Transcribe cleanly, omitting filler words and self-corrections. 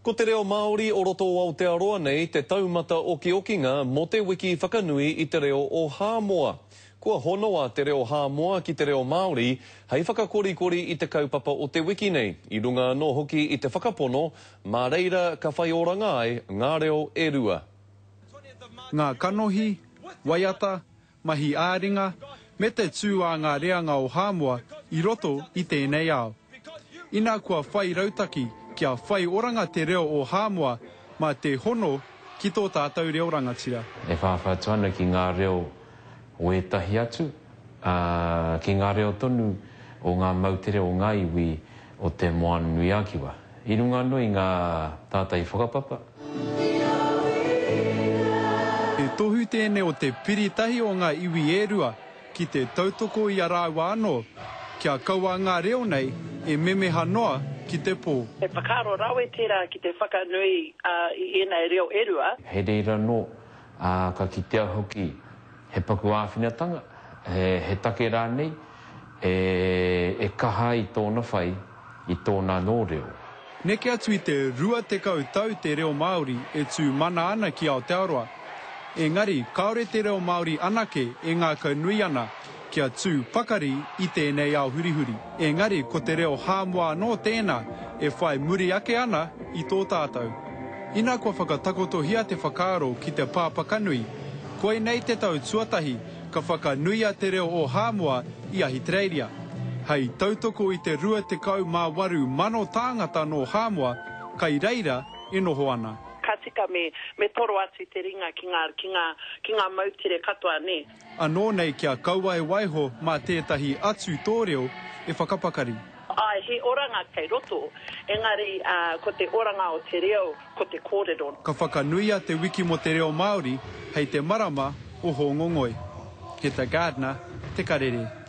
Ko te reo Māori o roto o Aotearoa nei te taumata okiokinga mō te wiki whakanui i te reo o Hāmoa. Kua honoa te reo Hāmoa ki te reo Māori hei whakakorikori i te kaupapa o te wiki nei, i runga anō hoki i te whakapono mā reira ka whai oranga ai ngā reo e rua. Ngā kanohi, waiata, mahi ā-ringa, me te tū a ngā reanga o Hāmoa i roto i tēnei ao. Ina kua whai rautaki kia whai oranga te reo o Hāmoa mā te hono ki tō tātou reo rangatira. E whāwhā atu ana ki ngā reo o ētahi atu, ā, ki ngā reo tonu o ngā moutere o ngā iwi o Te Moananui-a-Kiwa. I runga anō i ngā tātai whakapapa. He tohu tēnei o te piri tahi o ngā iwi e rua ki te tautoko i a rāua anō, kia kaua ngā reo nei e memeha noa ki te pō. He whakaaro rawe tērā ki te whakanui i ēnei reo e rua. Hei reira anō, ā, ka kitea hoki he paku āwhinatanga, he take rānei e kaha ai tōna whai i tōna anō reo. Neke atu i te 20 tau te reo Māori e tū mana ana ki Aotearoa. Engari, kāore te reo Māori anake e ngākaunui ana kia tū pakari i tēnei ao hurihuri. Engari, ko te reo Hāmoa anō tēnā e whai muri ake ana i tō tātou. Ina kua whakatakotohia te whakaaro ki te pāpakanui, koinei te tau tuatahi ka whakanuia te reo o Hāmoa i Ahitereiria. Hei tautoko i te 28,000 tāngata nō Hāmoa kai reira e noho ana. Ka tika me, me toro atu te ringa ki ngā, ki ngā, ki ngā moutere katoa, nē. Anō nei kia kaua e waiho mā tētahi atu tō reo e whakapakari. Āe, he oranga kei roto, engari, ā, ko te oranga o te reo, ko te kōrero. Ka whakanuia te Wiki mō te Reo Māori hei te marama o Hōngongoi. Heta Gardiner, Te Karere.